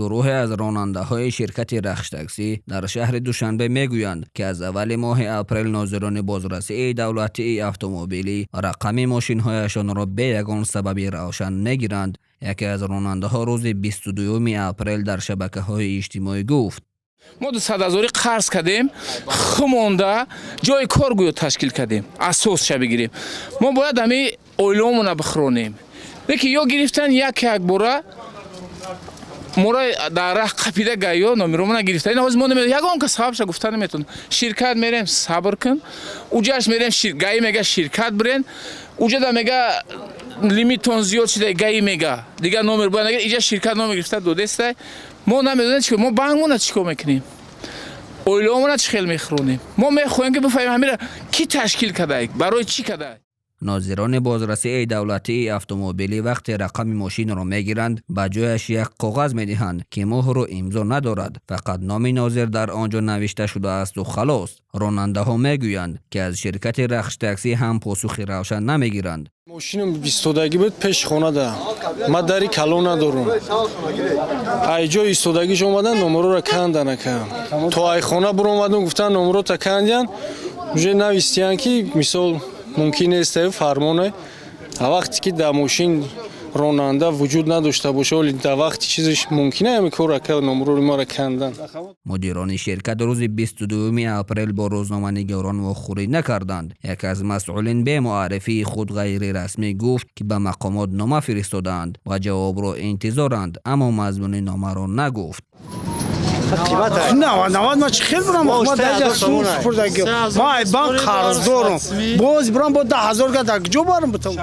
Гурӯҳе аз ронандаҳои ширкати Рахш-таксӣ дар шаҳри Душанбе мегӯянд, ки аз аввали моҳи апрел нозирони бозрасии давлатии автомобилӣ рақами мошинҳояшонро бе ягон сабаби равшан мегиранд. Яке аз ронандаҳо рӯзи 22 апрел дар шабакаҳои иҷтимоӣ гуфт: Мо 200 ҳазорӣ қарз кардем, хумонда ҷои кор гӯё ташкил кардем, асосша бигирем. Мо бояд ҳами оилаомона бихӯронем, лекин ё гирифтан як якбора моро дар раҳ қапида, ГАИ номеромона гирифта. Ин ҳозир мо ягон кас сабабша гуфта наметавонем. Ширкат мерем, сабр кун, уҷаш мерем, ГАИ мега, ширкат бирен, уҷада мега, лимитон зиёд шуда, ГАИ мега, дигар номер бояд нагир. Иҷа ширкат номер гирифта додестай. Мо намедонем чӣ, мо банкмона чӣ кор мекунем, оилаомона чӣ хел мехӯронем. Мо мехоҳем, ки бифаҳмем, ҳамира кӣ ташкил кардай, барои чӣ кардай. Нозирони бозрасии давлатии автомобилӣ вақте рақами мошинро мегиранд, ба ҷояш як коғаз медиҳанд, ки муҳру имзо надорад, фақат номи нозир дар он ҷо навишта шудаасту халос. Ронандаҳо мегӯянд, ки аз ширкати Рахш-таксӣ ҳам посухи равшан намегиранд. Мошинам истодагӣ буд пеши хонада. Ман дари калон надорум. Ай ҷои истодагиш омадан, номероро кандан, ака. То ай хона буромадум, гуфтан, номерота кандиян, уже навистиян, ки мисол мумкин нест, фармоне. А вақте ки дар мошин ронанда вуҷуд надошта боша, оли дар вақти чизаш мумкин ҳами кор, ака, номерои маро кандан. Мудирони ширкат рӯзи 22 апрел бо рӯзноманигорон вохӯрӣ накарданд. Яке аз масъулин бе муаррифии худ ғайрирасмӣ гуфт, ки ба мақомот нома фиристодаанд ва ҷавобро интизоранд, аммо мазмуни номаро нагуфт. 90 90 ма чӣ хел бурам? Ма даҷа сум супурдаги, ма ай банк қарздорум, боз бурам, бо 10 000 га дар куҷо барам бутам?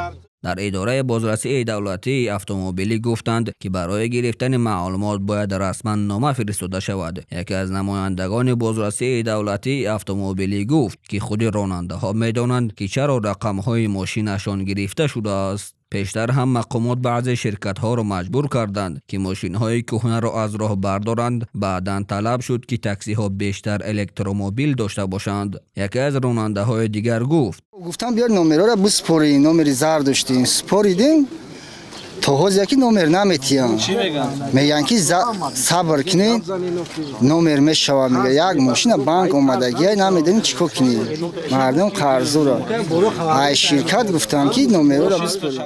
Дар идораи бозрасии давлатии автомобилӣ гуфтанд, ки барои гирифтани маълумот бояд расман нома фиристода шавад. Яке аз намояндагони бозрасии давлатии автомобилӣ гуфт, ки худи ронандаҳо медонанд, ки чаро рақамҳои мошинашон гирифта шудааст. Пештар ҳам мақомот баъзе ширкатҳоро маҷбур карданд, ки мошинҳои кӯҳнаро аз роҳ бардоранд. Баъдан талаб шуд, ки таксиҳо бештар электромобил дошта бошанд. Яке аз ронандаҳои дигар гуфт: Гуфтам, биёр, номерора биспорӣ. Номери зар доштем, споридем, то ҳозир яки номер наметиҳам. Мегӯянд, ки сабр кунед, номер мешавад. Мега, як мошина банк омадагия, намедонем чӣ кор кунем, мардум қарзуро. Ай ширкат гуфтам, ки номерора биспорӣ.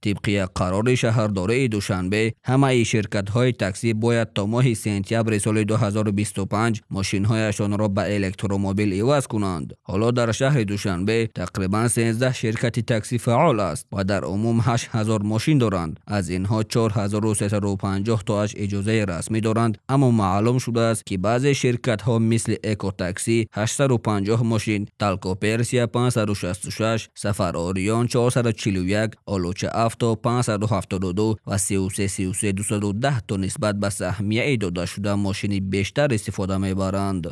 Тибқи як қарори шаҳрдории Душанбе, ҳамаи ширкатҳои таксӣ бояд то моҳи сентябри соли 2025 мошинҳояшонро ба электромобил иваз кунанд. Ҳоло дар шаҳри Душанбе тақрибан 13 ширкати таксӣ фаъол аст ва дар умум 8000 мошин доранд. Аз инҳо 4350 тоаш иҷозаи расмӣ доранд, аммо маълум шудааст, ки баъзе ширкатҳо, мисли Экотаксӣ 850 мошин, Талкоперсия 566, Сафар Ориён 441, Олуча Авто 572 ва 33 33 210 то нисбат ба саҳмияи додашуда мошини бештар истифода мебаранд.